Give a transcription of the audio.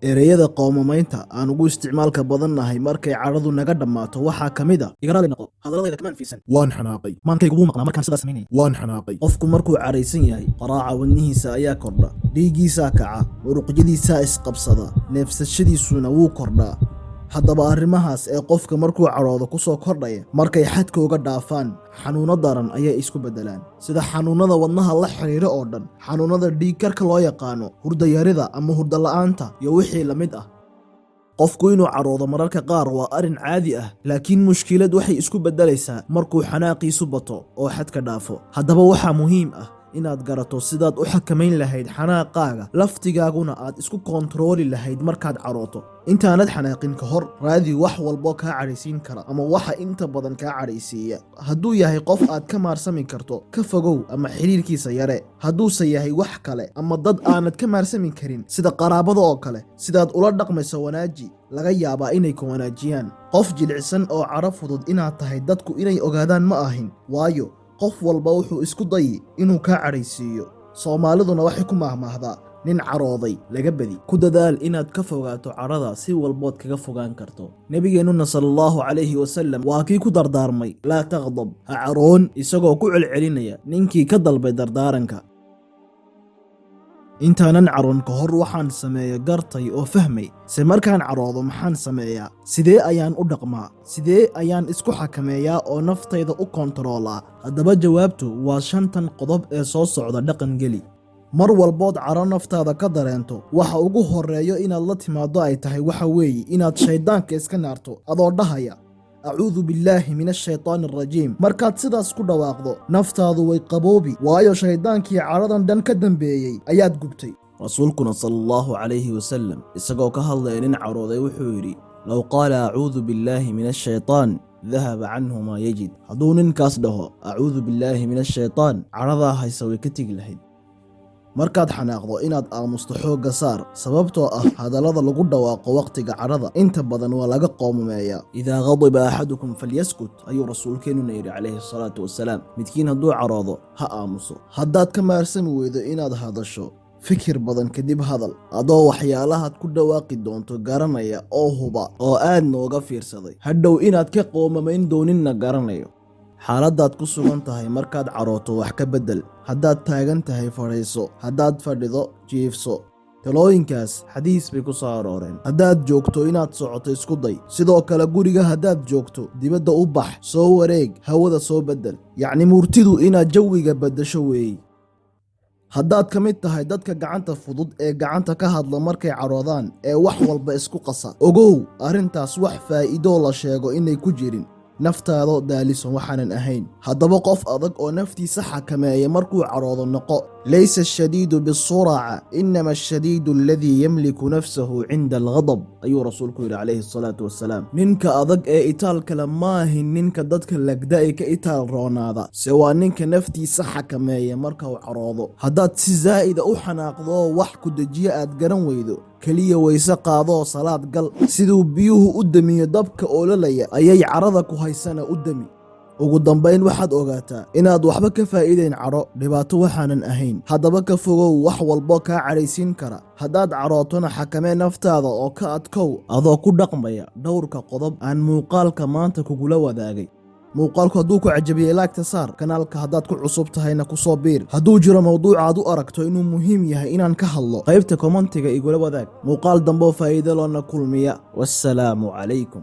Ereyada qoomamaynta aan ugu isticmaalka badannahay markay cadhadu naga dhammaato waxaa ka mid ah: Iga raali noqo, hadaladayda kamaan fiirsan. Waan xanaaqay. Maankaygu wuu maqnaa markaan sidaas samaynayay. Waan xanaaqay. Qofku markuu cadhaysan yahay, qaraaca wadnihiisa ayaa kordha, dhiiggiisaa kaca, muruqyadiisaa isqabsada, neefsashadiisuna wuu kordhaa. Haddaba arrimahaas ee qofka markuu cadhoodo ku soo kordhaya, markay xadka uga dhaafaan, xanuunno daran ayay isku beddelaan, sida xanuunnada wadnaha la xidhiidha oo dhan, xanuunnada dhiigkarka loo yaqaano, hurdayarida ama hurdo la'aanta iyo wixii la mid ah. Qofku inuu cadhoodo mararka qaar waa arrin caadi ah, laakiin mushkilad waxay isku beddelaysaa markuu xanaaqiisu bato oo xadka dhaafo. Haddaba waxaa muhiim ah inaad garato sidaad u xakamayn lahayd xanaaqaaga, laftigaaguna aad isku koontarooli lahayd markaad cadhooto. Intaanad xanaaqin ka hor, raadi wax walbo kaa cadhaysiin kara ama waxa inta badan kaa cadhaysiiya. Hadduu yahay qof aad ka maarsami karto, ka fogow ama xiriirkiisa yare. Hadduuse yahay wax kale ama dad aanad ka maarsami karin, sida qaraabada oo kale, sidaad ula dhaqmayso wanaaji, laga yaabaa inay ku wanaajiyaan. Qof jilicsan oo cadho fudud inaad tahay dadku inay ogaadaan ma ahin, waayo qof walba wuxuu isku dayi inuu kaa cadhaysiiyo. Soomaaliduna waxay ku mahmaahdaa, "Nin carooday laga badi." Ku dadaal inaad ka fogaato cadhada si walbood kaga fogaan karto. Nebigeennuna sala Allahu calayhi wasalam waa kii ku dardaarmay "laa taqdab", ha caroon, isagoo ku celcelinaya ninkii ka dalbay dardaaranka. Intaanan caroon ka hor waxaan sameeya gartay oo fahmay, se markaan caroodo maxaan sameeyaa? Sidee ayaan u dhaqmaa? Sidee ayaan isku xakameeyaa oo naftayda u koontaroolaa? Haddaba jawaabtu waa shantan qodob ee soo socda. Dhaqan geli. Mar walbood caro naftaada ka dareento, waxa ugu horreeyo inaad la timaaddo ay tahay waxa weeye inaad shayddaanka iska naarto adoo dhahaya "acuudu billaahi min ashaytaani alrajiim". Markaad sidaas ku dhawaaqdo, naftaadu way qaboobi, waayo shayddaankii cadhadan dhan ka dambeeyey ayaad gubtay. Rasuulkuna sala Allahu calayhi wasalam isagoo ka hadlaya nin carooday wuxuu yidhi: "Low qaala acuudu billaahi min ashaytaan dahaba canhu maa yajid." Hadduu ninkaas dhaho "acuudu billaahi min ashaytaan", cadhadaa haysa way ka tegi lahayd. Markaad xanaaqdo, inaad aamusto xoogga saar, sababtoo ah hadallada lagu dhawaaqo wakhtiga cadhada inta badan waa laga qoomameeyaa. "Idaa qadiba axadukum falyaskut", ayuu rasuulkeennuna yidhi calayhi asalaatu wasalaam. Midkiin hadduu cadhoodo, ha aamuso. Haddaad ka maarsami weydo inaad hadasho, fikir badan kadib hadal, adoo waxyaalahaad ku dhawaaqi doonto garanaya oo huba oo aad nooga fiirsaday, hadhow inaad ka qoomamayn dooninna garanayo. Xaaladdaad ku sugan tahay markaad carooto wax ka beddel. Haddaad taagan tahay, fadhiiso. Haddaad fadhido, jiifso. Talooyinkaas xadiis bay ku soo arooreen. Haddaad joogto, inaad socoto isku day. Sidoo kale guriga haddaad joogto, dibadda u bax, soo wareeg, hawada soo beddel. Yacni murtidu inaad jawiga beddesho weey. Haddaad ka mid tahay dadka gacanta fudud ee gacanta ka hadla markay cadhoodaan ee wax walba isku qasa, ogow arrintaas wax faa'iidoo la sheego inay ku jirin, naftaado daaliso waxaanan ahayn. Haddaba qof adag oo naftiisa xakameeya markuu cadhoodo noqo. "Laysa ashadiidu bisuraca, inama ashadiidu aladii yamliku nafsahu cinda alghadab", ayuu rasuulku yidhi calayhi asalaatu wasalaam. Ninka adag ee itaal kale maahin ninka dadka lagda ee ka itaal roonaada, se waa ninka naftiisa xakameeya marka uu cadhoodo. Haddaad si zaa'ida u xanaaqdo, wax ku dejiyo aad garan weydo, keliya weyse qaadoo salaad gal. Siduu biyuhu u demiyo dabka ololaya ayay cadhada ku haysana u demi. Ugu dambayn, waxaad ogaataa inaad waxba ka faa'iidayn cadho, dhibaato waxaanan ahayn. Haddaba ka fogow wax walbo kaa cadhaysiin kara. Haddaad cadhootona, xakamee naftaada oo ka adkow adoo ku dhaqmaya dhowrka qodob aan muuqaalka maanta kugula wadaagay. Muuqaalku hadduu ku cajabiyey, like-ta saar. Kanaalka haddaad ku cusub tahayna, ku soo biir. Hadduu jiro mawduuca aad u aragto inuu muhiim yahay inaan ka hadlo, qaybta comment-iga igula wadaag. Muuqaal damboo faa'iido loona kulmiya. Wassalaamu calaykum.